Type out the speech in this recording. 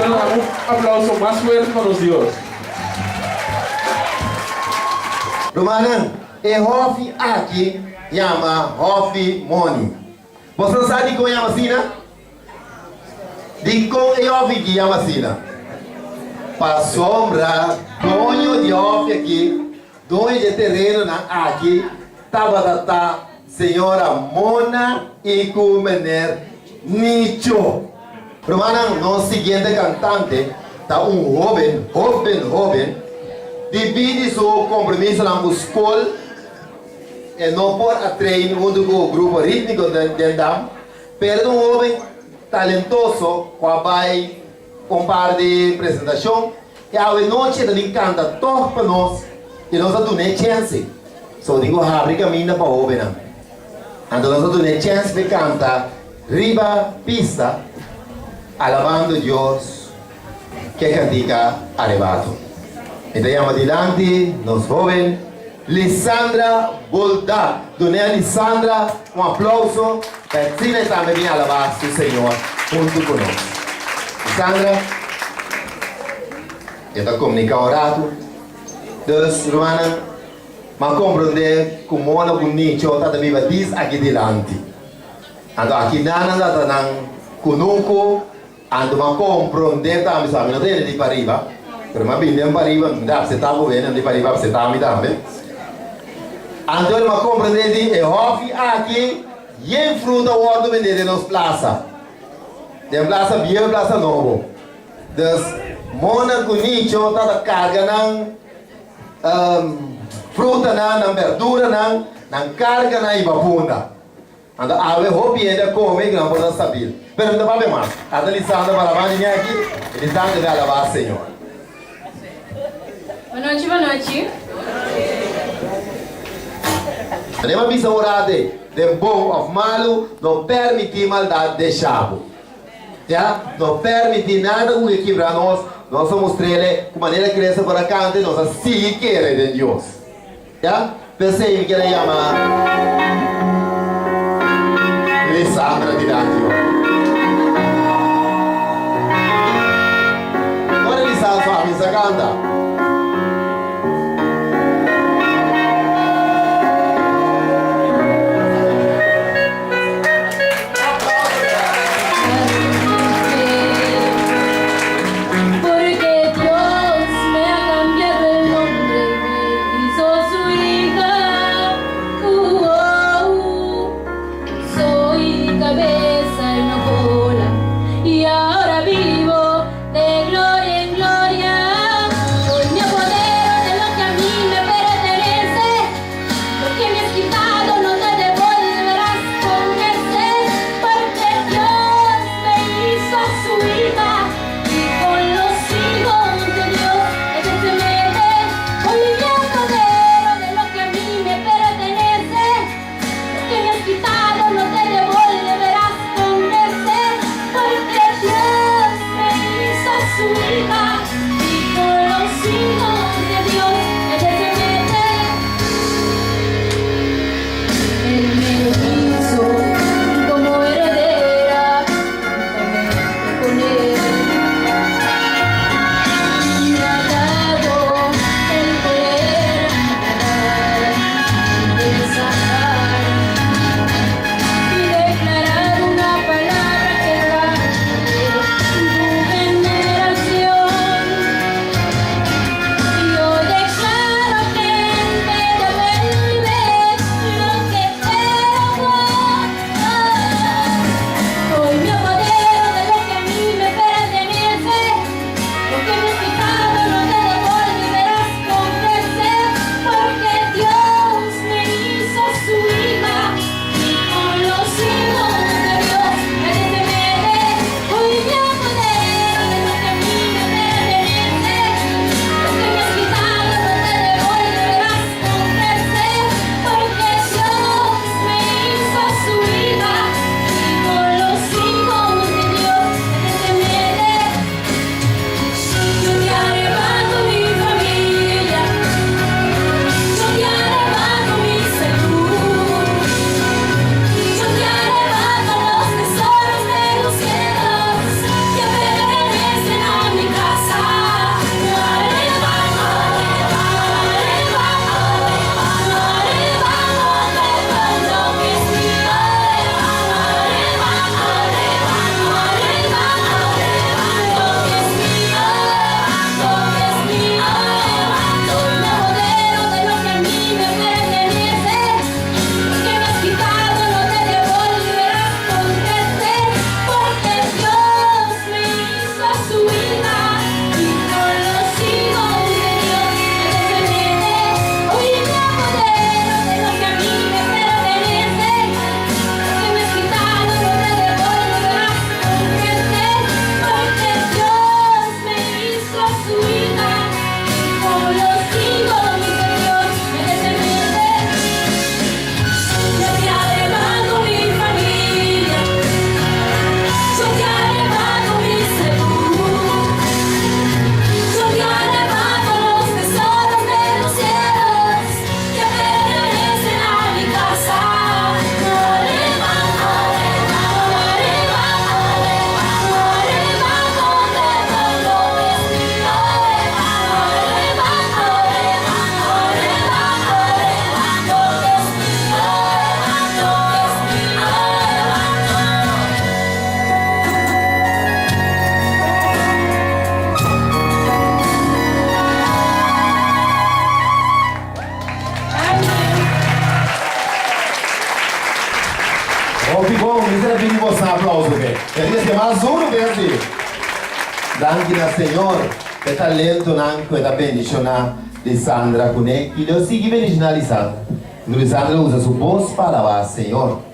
Un aplauso mas fuerte pa nos Dios. Rumannan, e hòfi aki yama Hòfi Moni. Boso sa dikon yama asina? Dikon e hòfi aki yama asina? Pasobra doño di hòfi aki, doño di e terenonan aki tabata ta señora Mona i ku meneer Nicho. Rumannan, nos siguiente kantante ta un hóben, hóben, hóben, dibí di su kompromisonan ku skol, e no por a train huntu ku grupo rítmiko den Dam, pero ta un hóben talentoso ku a bai un par di presentashon i awe nochi e ta bin kanta tòg pa nos i nos a dun'é chènse. So tin ku habri kaminda pa hóbennan. Anto nos a dun'é chèns p'e kanta Riba pista, alabando Dios ke kantika Arebato. Mi ta yama dilanti nos hoben Lisandra Buldak. Dun'e a Lisandra un aplauso pa e asina e tambe bin alabá su Señor huntu ku nos. Lisandra, e ta komuniká un ratu. Dus, rumannan, m'a komprondé ku Mona ku Nicho ta ta biba dis aki dilanti. Anto aki nan nan ta nan kunuku, anto m'a komprondé tambe, so ami no ta hende di pariba, pero m'a bini den pariba, mi ta apseptá ku hende di pariba apseptá mi tambe. Anto m'a komprondé di e hòfi aki yen fruta wòrdu bendé den nos plasa, den plasa bieu i plasa nobo. Dus Mona ku Nicho ta ta karga nan frutanan, nan berduranan, nan karga nan i bapunda. Anto awe hopi hende a come ku nan por ta stabil. Pero mi ta papia mas. Ata Lisandra Barabán di mi aki, i Lisandra debe alabá Señor. Bonochi, bonochi. Manera mi a bisa un rato, den bon of malu, no permití maldat desha bo. Ya, no permití nada ku ke kibra nos. Nos a mustr'ele ku manera Cristo por a kanta i nos a sigui kere den Dios. Ya, p'esei mi kere yama Lisandra dilanti yo. Ora Lisandra a kuminsá kanta. Porque Dios me ha cambiado el nombre y me hizo su hija. Uh, oh, uh. Soy cabeza. E mester mas duro ku esei. Danki na Señor pa e talentonan ku e ta bendishoná Lisandra kuné i lo sigui bendishoná Lisandra. Lisandra usa su bos pa alabá Señor.